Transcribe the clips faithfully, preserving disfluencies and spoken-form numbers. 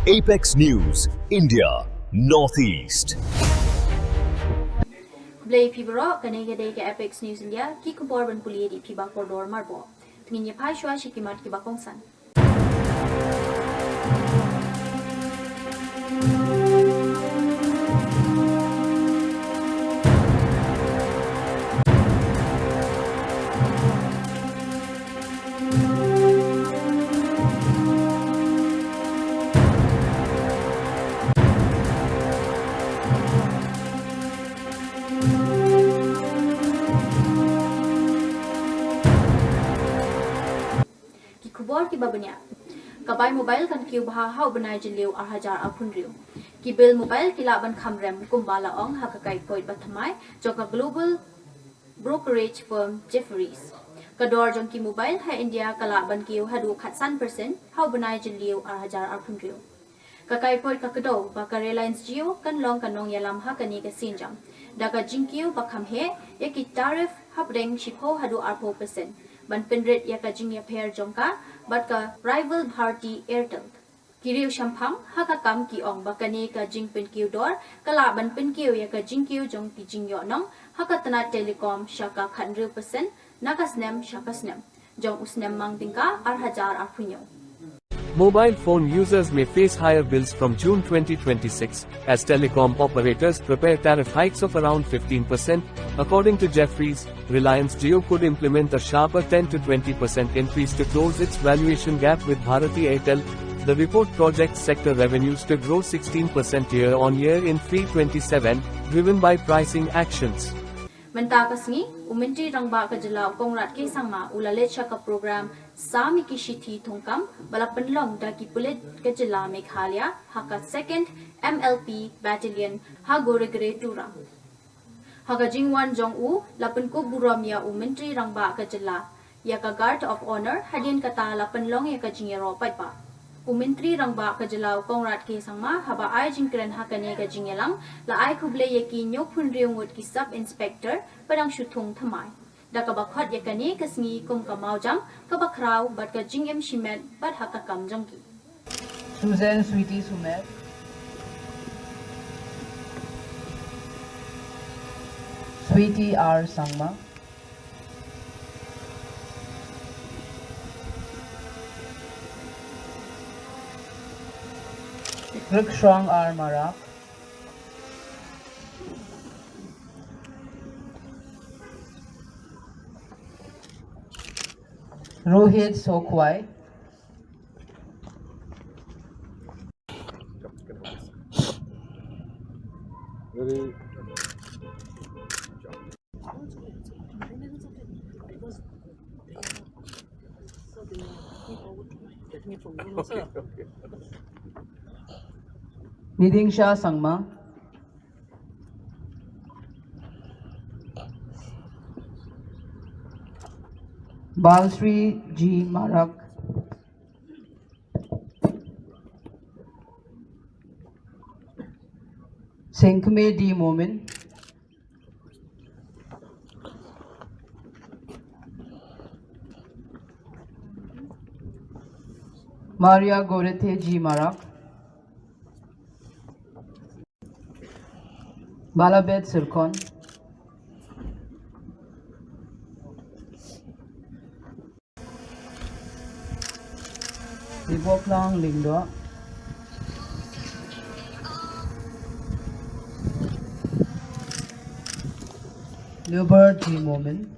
Apex News, India, Northeast. Blei phi baroh, kane ka dei ka Apex News India, ki khubor ban pule da i Pibakordor Marbok. Te ngin ïa phai shuwa sha ki mat kiba kongsan. Ki khubor kiba bniah. Ka bai mobile kan kiew bha ha u bnai Jylliew ar hajar arphew hynriew. Ki bill mobile ki lah ban kham rem kumba la ong ha ka kaipoit ba thymmai jong ka global brokerage firm Jefferies. Ka dor jong ki mobile ha India ka lah ban kiew haduh khatsan percent ha u bnai Jylliew ar hajar arphew hynriew. Ka kaipoit ka kdew ba ka Reliance Jio kan long ka nongïalam ha kane ka sienjam da ka jingkiew ba kham heh ïa ki tariff hapdeng shiphew haduh arphew percent ban pynrit ïa ka jingïapher jong ka bad ka rival Bharti Airtel. Ki riewshemphang ha ka kam ki ong ba kane ka jingpynkiew dor ka lah ban pynkiew ïa ka jingkiew jong ki jingïohnong ha ka tnat telecom sha ka khathynriew percent na ka snem sha ka snem jong u snem mang tyngka ar hajar arphew hynñiew. Mobile phone users may face higher bills from June twenty twenty-six as telecom operators prepare tariff hikes of around fifteen percent. According to Jefferies, Reliance Jio could implement a sharper ten to twenty percent increase to close its valuation gap with Bharti Airtel. The report projects sector revenues to grow sixteen percent year on year in FY twenty-seven, driven by pricing actions. Mynta ka sngi, u Myntri Rangbah ka Jylla u Conrad K Sangma u la leit sha ka program Sam ïa ki shithi thungkam ba la pynlong da ki pulit ka Jylla Meghalaya ha ka Second M L P Battalion ha Goregaon, Tura. Ha ka jingwan jong u, la pynkup burom ïa u Myntri Rangbah ka Jylla ïa ka Guard of Honour, hadien kata la pynlong ïa ka jingïaroh paidbah. U Myntri Rangbah ka Jylla u Conrad K Sangma haba ai jingkren ha kane ka jingïalang, la ai khublei ïa ki hynñiewphew hynriew ngut ki Sub Inspector ba dang shu thung thymmai da kaba khot ïa kane ka sngi kum ka mawjam kaba khraw bad ka jingim shimet bad ha ka kam jong ki. Susan Sweety Sumer, Sweety R Sangma, Rikshwang R Marak, Rohit Sokwai, Nidingsha Sangma, Balsri G Marak, Sengkme D Momin, Maria Gorethe G Marak, Balabed Sirkon, Liboklang Lyngdoh, Lubert G Momin,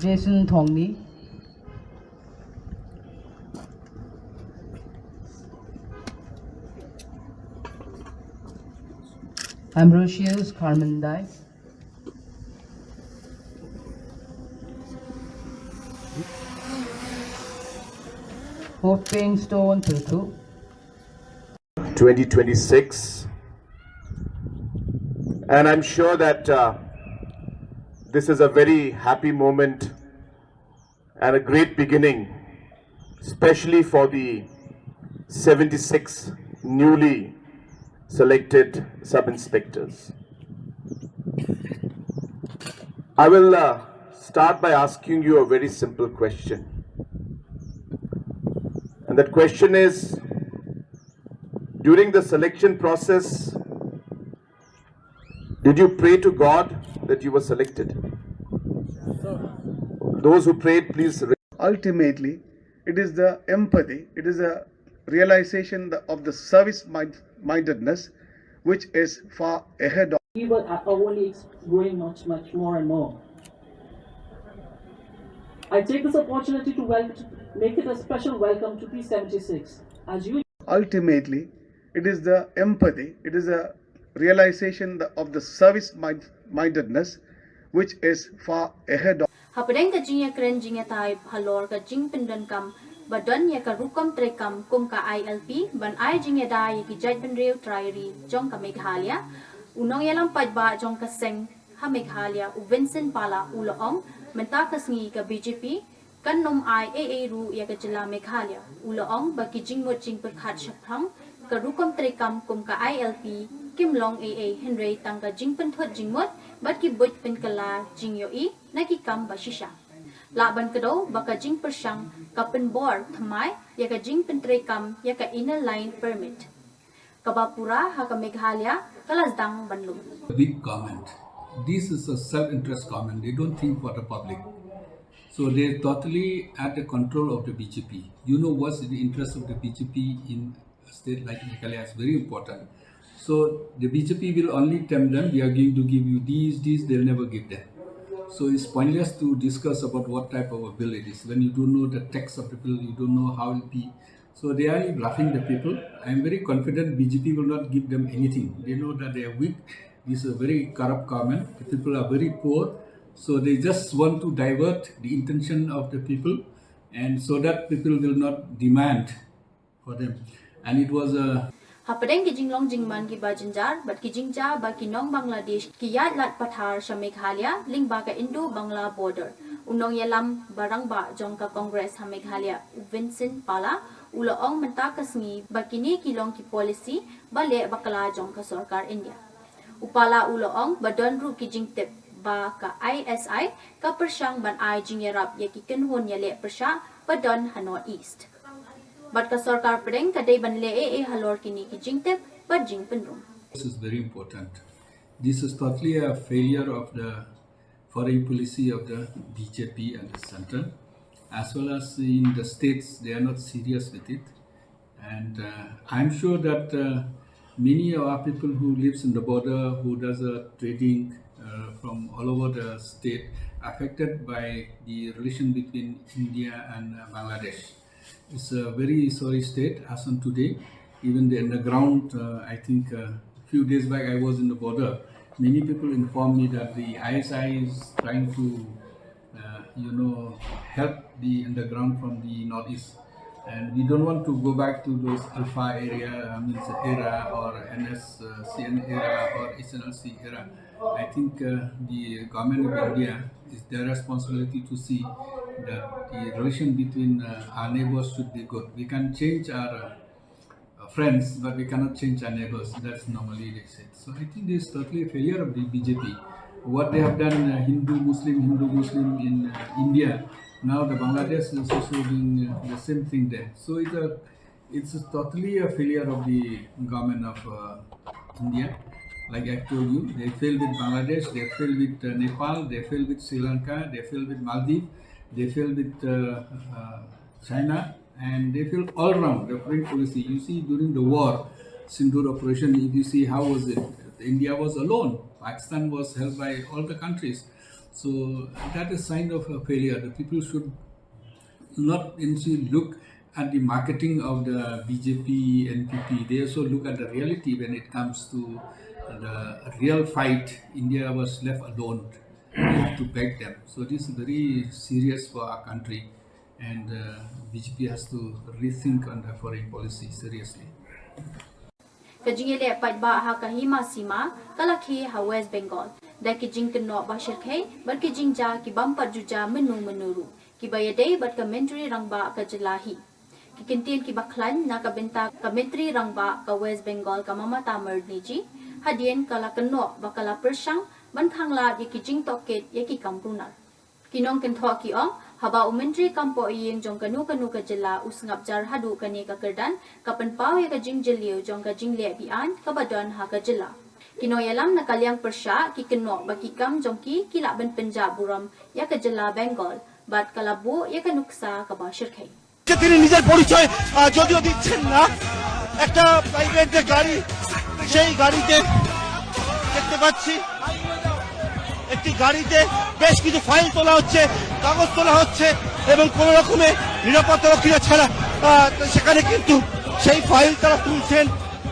Jason Thongni, Ambrosius Kharmandai, Hoping Stone Pyrthuh, twenty twenty-six. And I'm sure that uh, this is a very happy moment and a great beginning, especially for the seventy-six newly selected sub inspectors. I will uh, start by asking you a very simple question. That question is, during the selection process, did you pray to God that you were selected? Those who prayed, please. Ultimately, it is the empathy, it is a realization of the service mind- mindedness which is far ahead of. We were are only growing much, much more and more. I take this opportunity to, wel- to make it a special welcome to P seventy-six. As you Ultimately, it is the empathy, it is a realization of the service mind- mindedness which is far ahead of. Hapdeng ka jingïakren jingïatai halor ka jingpyndonkam ba don ïa ka rukom treikam kum ka I L P ban ai jingïada ïa ki jaitbynriew trai ri jong ka Meghalaya, u nongïalam paidbah jong ka seng ha Meghalaya u Vincent Pala u la ong mynta ka sngi ka B J P kan nym ai ei ei ruh ïa ka jylla Meghalaya. U la ong ba ki jingmut jingpyrkhat shaphrang ka rukom treikam kum ka I L P kim long ei ei hynrei tang ka jingpynthut jingmut bad ki buit pynkylla jingïohi na ki kam ba shisha. Lah ban kdew ba ka jingpyrshang ka pynbor thymmai ïa ka jingpyntreikam ïa ka Inner Line Permit kaba pura ha ka Meghalaya ka la sdang ban lum. A big government. This is a self-interest government. They don't think for the public. So they're totally at the control of the B J P. You know what's in the interest of the B J P in a state like Meghalaya is very important. So the B J P will only tell them, "We are going to give you these, these," they'll never give them. So it's pointless to discuss about what type of a bill it is. When you don't know the text of the bill, you don't know how it will be. So they are bluffing the people. I am very confident B J P will not give them anything. They know that they are weak. This is a very corrupt government. The people are very poor. So they just want to divert the intention of the people, and so that people will not demand for them. And it was a Hapdeng ki jinglong jingman kiba jynjar bad ki jingjia ba ki nong Bangladesh ki ïaid lad pathar sha Meghalaya lyngba ka Indo-Bangla border, u nongïalam ba rangbah jong ka Congress ha Meghalaya u Vincent Pala u la ong mynta ka sngi ba kine ki long ki policy ba leh bakla jong ka sorkar India. U Pala u la ong ba don ruh ki jingtip ba ka I S I ka pyrshang ban ai jingïarap ïa ki kynhun ïaleh pyrshah ba don ha North East. Bad ka sorkar pdeng ka dei ban leh ei ei halor kine ki jingtip bad jingpynrung. This is very important. This is totally a failure of the foreign policy of the B J P and the center. As well as in the states, they are not serious with it. And uh, I'm sure that uh, many of our people who lives in the border, who does a trading uh, from all over the state, affected by the relation between India and uh, Bangladesh. It's a very sorry state as on today. Even the underground, uh, I think uh, a few days back I was in the border. Many people informed me that the I S I is trying to, uh, you know, help the underground from the northeast. And we don't want to go back to those Alpha area, I mean, era or N S, uh, C N era or H N R C era. I think uh, the government of India is their responsibility to see that the relation between uh, our neighbors should be good. We can change our uh, uh, friends, but we cannot change our neighbors. That's normally they said. So I think this is totally a failure of the B J P. What they have done, uh, Hindu Muslim, Hindu Muslim in uh, India. Now the Bangladesh is also doing uh, the same thing there. So it's a it's a totally a failure of the government of uh, India. Like I told you, they failed with Bangladesh, they failed with uh, Nepal, they failed with Sri Lanka, they failed with Maldives, they failed with uh, uh, China, and they failed all around the foreign policy. You see, during the war, Sindoor operation, if you see how was it, India was alone. Pakistan was held by all the countries. So that is sign of a failure. The people should not instead look at the marketing of the B J P, N P P. They also look at the reality when it comes to the real fight. India was left alone. We have to beg them. So this is very serious for our country, and uh, B J P has to rethink on the foreign policy seriously. Ka jingïaleh paidbah ha ka hima sima ka la khie ha West Bengal da ki jingkynnoh ba shyrkhei bad ki jingjia ki bym pat ju jia mynno mynno ruh kiba ïadei bad ka Myntri Rangbah ka jylla hi. Ki kyntien kiba khlaiñ na ka bynta ka Myntri Rangbah ka West Bengal ka Mamata Banerjee hadien ka la kynnoh ba ka la pyrshang ban khanglad ïa ki jingtohkit ïa ki kam runar. Ki nongkynthoh ki ong Haba u Myntri Kam Pohïing jong kano kano ka jylla u sngap jar haduh kane ka kyrdan, ka pynpaw ïa ka jingjylliew jong ka jingleh beaiñ kaba don ha ka jylla. Ki nongïalam na ka liang pyrshah ki kynnoh ba ki kam jong ki ki lah ban pynjah burom ïa ka jylla Bengal bad ka la buh ïa ka nuksa kaba shyrkhei. যে তিনি নিজের পরিচয়, আহ, যদিও দিচ্ছেন না, একটা প্রাইভেট যে গাড়ি, সেই গাড়িতে দেখতে পাচ্ছি একটি গাড়িতে বেশ কিছু ফাইল তোলা হচ্ছে, কাগজ তোলা হচ্ছে এবং কোনো রকমে নিরাপত্তা রক্ষীরা ছাড়া, আহ, তো সেখানে কিন্তু সেই ফাইল তারা তুলছেন,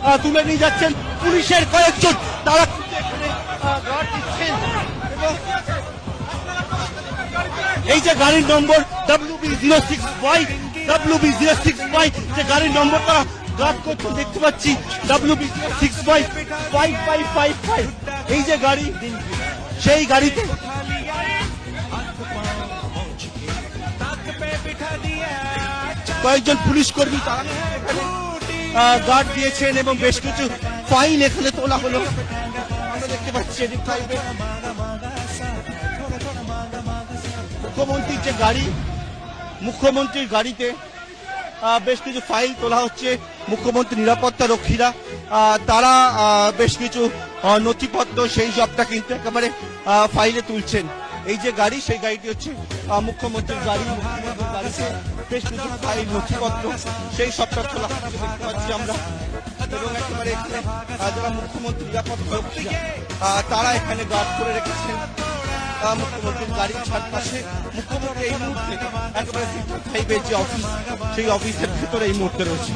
আহ, তুলে নিয়ে যাচ্ছেন পুলিশের কয়েকজন, তারা কিন্তু এখানে, আহ, গার্ড দিচ্ছেন এবং এই যে গাড়ির নম্বর W B zero six Y, W B zero six Y, যে গাড়ির নম্বর তারা গার্ড করতে দেখতে পাচ্ছি, W B zero six Y five five five five, এই যে গাড়ি, সেই গাড়িতে কয়েকজন পুলিশ কর্মী তারা এখানে, আহ, গার্ড দিয়েছেন এবং বেশ কিছু ফাইল এখানে তোলা হলো। আমরা দেখতে পাচ্ছি এটি প্রাইভেট মুখ্যমন্ত্রীর যে গাড়ি, মুখ্যমন্ত্রীর গাড়িতে, আহ, বেশ কিছু ফাইল তোলা হচ্ছে। মুখ্যমন্ত্রী নিরাপত্তা রক্ষীরা, আহ, তারা, আহ, বেশ কিছু, আহ, নথিপত্র সেই সবটা কিন্তু একেবারে, আহ, ফাইলে তুলছেন। এই যে গাড়ি, সেই গাড়িটি হচ্ছে, আহ, মুখ্যমন্ত্রীর গাড়ি। মুখ্যমন্ত্রীর গাড়িতে বেশ কিছু ফাইল, নথিপত্র সেই সবটা তোলা হচ্ছে, দেখতে পাচ্ছি আমরা। এবং একেবারে এখানে, আহ, যারা মুখ্যমন্ত্রী নিরাপত্তা রক্ষীরা, আহ, তারা এখানে গার্ড করে রেখেছেন, আহ, মুখ্যমন্ত্রীর গাড়ির চারপাশে। মুখ্যমন্ত্রী এই মুহূর্তে একেবারে সেক্টর ফাইভের যে অফিস, সেই অফিসের ভেতরে এই মুহূর্তে রয়েছে।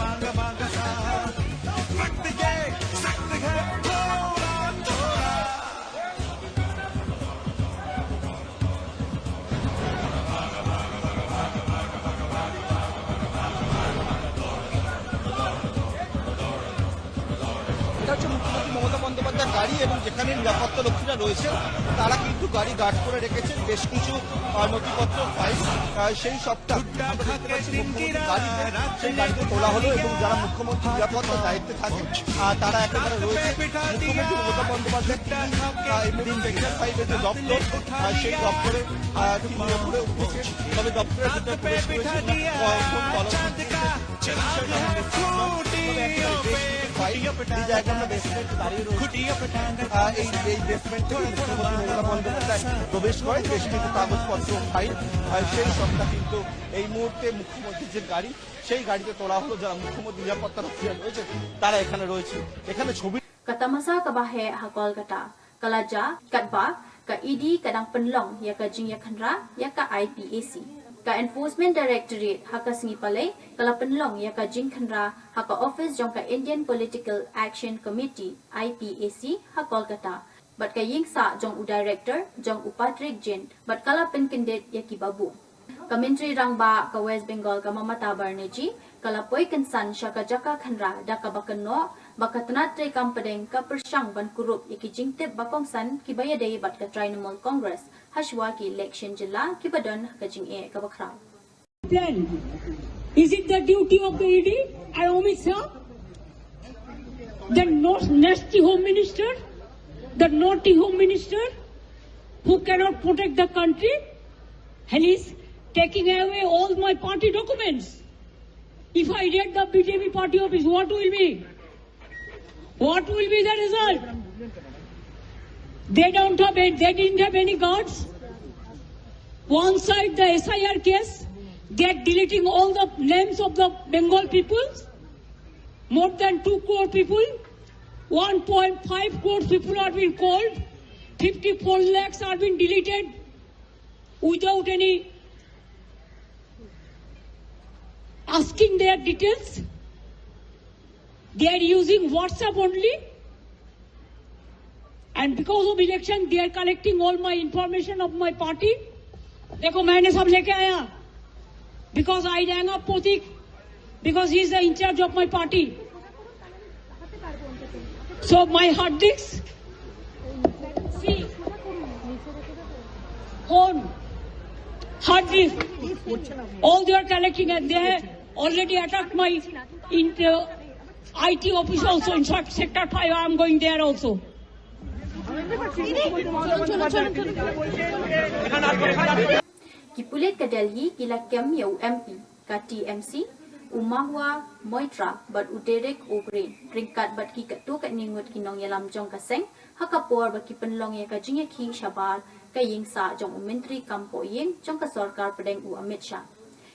এটা হচ্ছে মুখ্যমন্ত্রী মমতা বন্দ্যোপাধ্যায়ের গাড়ি এবং যেখানে নিরাপত্তা রক্ষীরা রয়েছে, তারা কিন্তু গাড়ি গার্ড করে রেখেছেন। বেশ কিছু, আহ, নথিপত্র, ফাইল, আহ, সেই সবটা আমরা দেখতে পাচ্ছি মুখ্যমন্ত্রীর গাড়িতে, সেই গাড়িতে তোলা হলো এবং যারা মুখ্যমন্ত্রী নিরাপত্তা দায়িত্বে থাকেন, আহ, তারা একেবারে রয়েছে। মুখ্যমন্ত্রী মমতা বন্দ্যোপাধ্যায়, আহ, এই মুহূর্তে সেক্টর ফাইভের যে দপ্তর, আহ, সেই দপ্তরে, আহ, তিনি ওপরে উঠেছেন। তবে দপ্তরের ভিতরে প্রবেশ করেছেন, আহ, কোন তলা, সেই বিষয়টা আমরা দেখতে পাচ্ছি না। তবে একেবারে বেশ কিছু ফাইল, এই জায়গায় আমরা বেসমেন্টে দাঁড়িয়ে রয়েছি। আহ, এই, এই বেসমেন্ট থেকে মুখ্যমন্ত্রী মমতা বন্দ্যোপাধ্যায় প্রবেশ করেন, বেশ কিছু কাগজপত্র, ফাইল, আহ, সেই সবটা কিন্তু এই মুহূর্তে মুখ্যমন্ত্রীর যে গাড়ি, সেই গাড়িতে তোলা হলো। যারা মুখ্যমন্ত্রী নিরাপত্তা রক্ষীরা রয়েছে, তারা এখানে রয়েছে। এখানে ছবি Ka tamasa kaba heh ha Kolkata ka la jia katba ka E D ka dang pynlong ïa ka jingïakhynra ïa ka I P A C. Ka Enforcement Directorate ha ka sngi Palei ka la pynlong ïa ka jingkhynra ha ka office jong ka Indian Political Action Committee, I P A C, ha Kolkata. Bad ka ïing sah jong u director jong u Patrick Jain, bad ka la pynkyndit ïa kiba buh. Ka Myntri Rangbah ka West Bengal ka Mamata Banerjee ka la poi kynsan sha ka jaka khynra da kaba kynnoh ba ka tnat treikam pdeng ka pyrshang ban kurup ïa ki jingtip ba kongsan kiba ïadei bad ka Trinamool Congress hashwa ki election jylla kiba don ha ka jingeh kaba khraw. Then, is it the duty of the E D and Amit Shah? The no-, nasty home minister, the naughty home minister who cannot protect the country, and is taking away all my party documents. If I raid the B J P party office, what will be? What will be the result? They don't have any, they didn't have any guards. One side the S I R case, they are deleting all the names of the Bengal people. More than two crore people, one point five crore people are being called, fifty-four lakhs are being deleted without any asking their details. They are using WhatsApp only. And because of election, they are collecting all my information of my party. देखो, मैंने सब लेके आया. Because I rang up Pratik, because he is the in charge of my party. So my hard disks, see, phone, hard disk, all they are collecting, and they have already attacked my in, uh, I T office also. In fact, sector five, I am going there also. Ki pulit ka Delhi ki la kem ïa u M P ka T M C, u Mahua Moitra bad u Derek O'Brien, ryngkat bad ki katto katne ngut ki nongïalam jong ka seng, ha ka por ba ki pynlong ïa ka jingïakhih shabar ka ïing sah jong u Myntri Kam Pohïing jong ka Sorkar Pdeng u Amit Shah.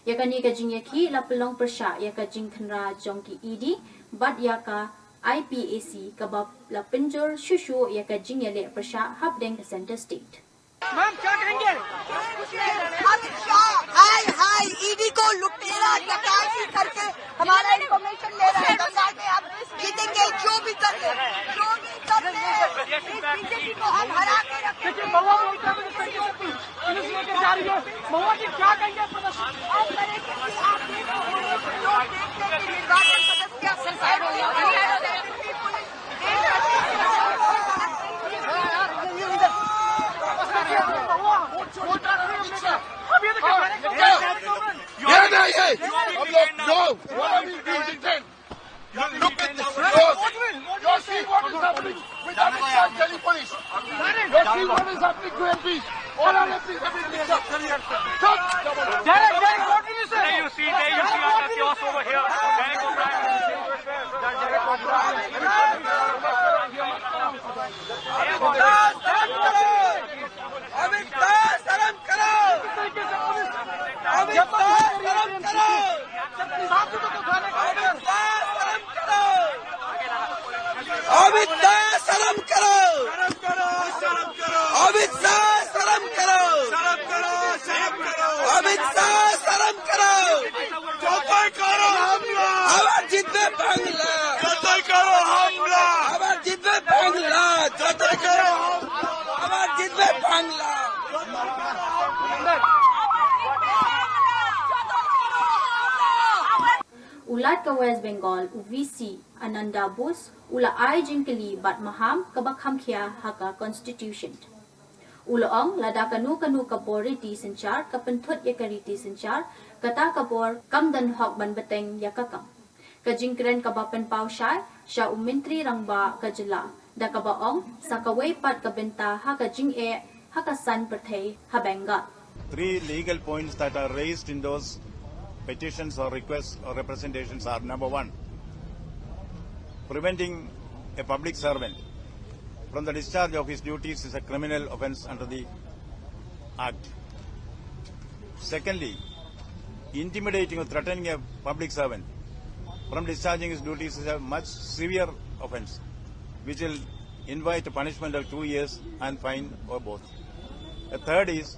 Ïa kane ka jingïakhih la pynlong pyrshah ïa ka jingkhynra jong ki E D bad ïa ka I P A C kaba la pynjur shuh shuh ïa ka jingïaleh pyrshah hapdeng ka Centre State. Ma'am, क्या कहेंगे? अमित शाह, हाय, हाय, ईडी को लुटेरा डकैती करके हमारा इंफॉर्मेशन ले रहा है। बंगाल में आप जीतेंगे, जो भी कर ले, जो भी कर ले, इस बीजेपी को हम हरा के रखेंगे। देखिए, महुआ में उल्टा पुलिस लेकर जा रही है। महुआ जी, क्या कहेंगे प्रदर्शन? आप करेंगे, आप देख रहे हैं, लोग देख रहे हैं कि निर्वाचन सदस्य क्या संस्कार हो गया। ये नहीं है। हम लोग, no, what are we doing? Look at the crowd. You see what is happening with Amit Shah and Delhi police. You see what is happening to M Ps. All our M Ps have been mixed up. Shut. Derek, Derek, what did you say? There you see, there you see all the chaos over here. Bank of Prime Minister. Amit शाह, शर्म करो। अमित शाह, शर्म करो। अमित शाह, शर्म करो। अमित शाह, शर्म करो। अमित शाह, शर्म करो। अमित शाह, शर्म करो। আবার জিতবে বাংলা। আবার জিতবে বাংলা। আবার জিতবে Bangla. U Lat ka West Bengal, u V C Ananda Bose, u la ai jingkylli bad maham kaba kham khia ha ka Constitution. U la ong, lada kano kano ka bor riti synshar ka pynthut ïa ka riti synshar, kata ka bor kam don hok ban bteng ïa ka kam. Ka jingkren kaba pynpaw shai sha u Myntri Rangbah ka jylla, da kaba ong, sa kawei pat ka bynta ha ka jingeh ha ka saiñ pyrthei ha Bengal. Three legal points that are raised in those petitions or requests or representations are: number one, preventing a public servant from the discharge of his duties is a criminal offence under the Act. Secondly, intimidating or threatening a public servant from discharging his duties is a much severe offence, which will invite a punishment of two years and fine or both. A third is,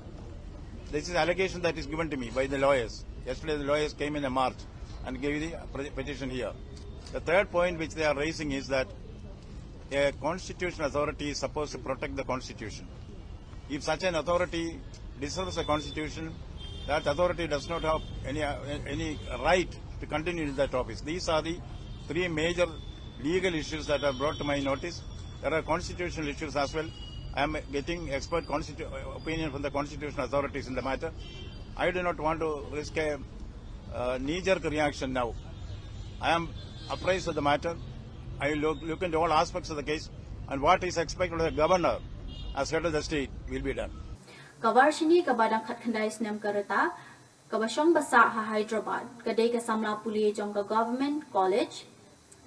this is allegation that is given to me by the lawyers. Yesterday, the lawyers came in a march and gave the pre-, petition here. The third point which they are raising is that a constitutional authority is supposed to protect the constitution. If such an authority disturbs the constitution, that authority does not have any, uh, any right to continue in that office. These are the three major legal issues that are brought to my notice. There are constitutional issues as well. I am getting expert constitu-, opinion from the constitutional authorities in the matter. I do not want to risk a, uh, knee-jerk reaction now. I am apprised of the matter. I look, look into all aspects of the case, and what is expected of the governor as head of the state will be done. Ka Varshini kaba dang khatkhyndai snem ka rta, kaba shong basah ha Hyderabad, ka dei ka samla pule jong ka Government College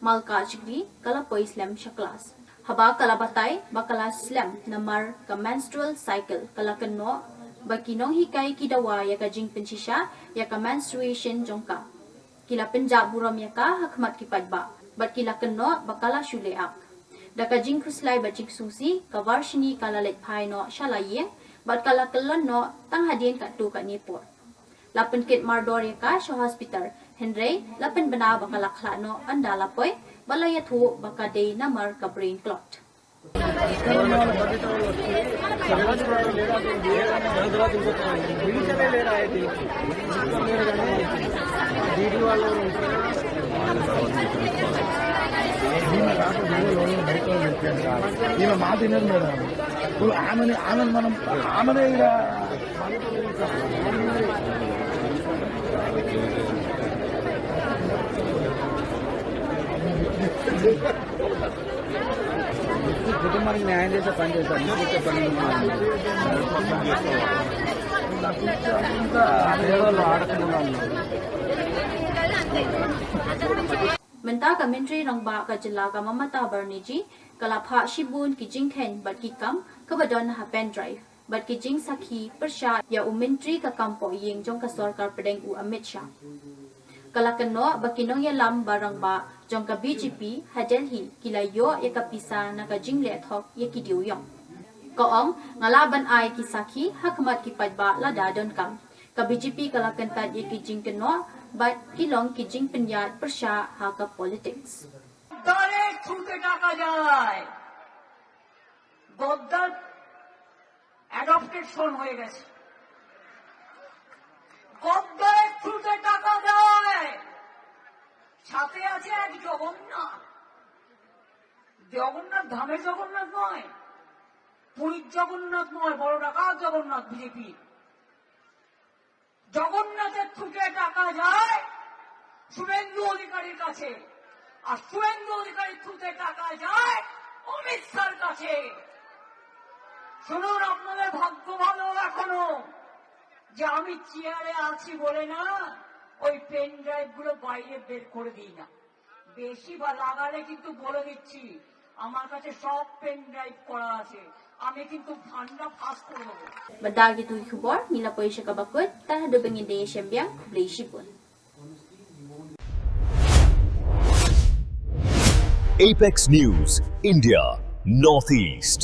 Malkajgiri, ka la poi slem sha klas. Haba ka la batai ba ka la slem namar ka menstrual cycle, ka la kynnoh ba ki nonghikai ki dawa ïa ka jingpynshisha ïa ka menstruation jong ka. Ki la pynjah burom ïa ka ha khmat ki paidbah bad ki la kynnoh ba ka la shu leh ak. Da ka jingkhuslai bad jingsngewsih, ka Varshini ka la leit phai noh sha la ïing bad ka la kyllon noh tang hadien katto katne por. La pynkit mardor ïa ka sha hospital, hynrei la pynbna ba ka la khlad noh ynda la poi bad la ïathuh ba ka dei namar ka brain clot. ఈమె మాట వినరు మేడం. ఇప్పుడు ఆమెని, ఆమెను మనం, ఆమెనే ఇలా కుటుంబానికి న్యాయం చేసే పని చేస్తాం. Mynta ka Myntri Rangbah ka jylla ka Mamata Banerjee ka la phah shibun ki jingkheiñ bad ki kam kaba don ha pen drive bad ki jingsakhi pyrshah ïa u Myntri ka kam pohïing jong ka sorkar pdeng u Amit Shah. Ka la kynnoh ba ki nongïalam ba rangbah jong ka B J P ha Delhi ki la ïoh ïa ka pisa na ka jingleh thok ïa ki dewïong. Ka ong, nga lah ban ai ki sakhi ha khmat ki paidbah lada donkam. Ka B J P ka la kyntait ïa ki jingkynnoh bad ki long ki jingpynïaid pyrshah ha ka politics. দলের থ্রুতে টাকা যায়, গদ্দার অ্যাডপ্টেড সন হয়ে গেছে। গদ্দারের থ্রুতে টাকা যায়, সাথে আছে এক জগন্নাথ। জগন্নাথ ধামে জগন্নাথ নয়, পুরীর জগন্নাথ নয়, বড় ডাকাত জগন্নাথ বিজেপি। জগন্নাথের থ্রুতে টাকা যায় শুভেন্দু অধিকারীর কাছে, আর শুভেন্দু অধিকারীর থ্রুতে টাকা যায় অমিত শাহর কাছে। শুনুন, আপনাদের ভাগ্য ভালো এখনো যে আমি চেয়ারে আছি বলে না ওই পেন ড্রাইভ গুলো বাইরে বের করে দিই না। বেশি বা লাগালে কিন্তু বলে দিচ্ছি, আমার কাছে সব পেন ড্রাইভ করা আছে, আমি কিন্তু ফান্ডটা ফাঁস করে দেবো। Bad da kito ki khubor ngi la poi sha kaba kut, tang haduh ba ngin ïa shem biang, khublei shibun. Apex News, India, Northeast.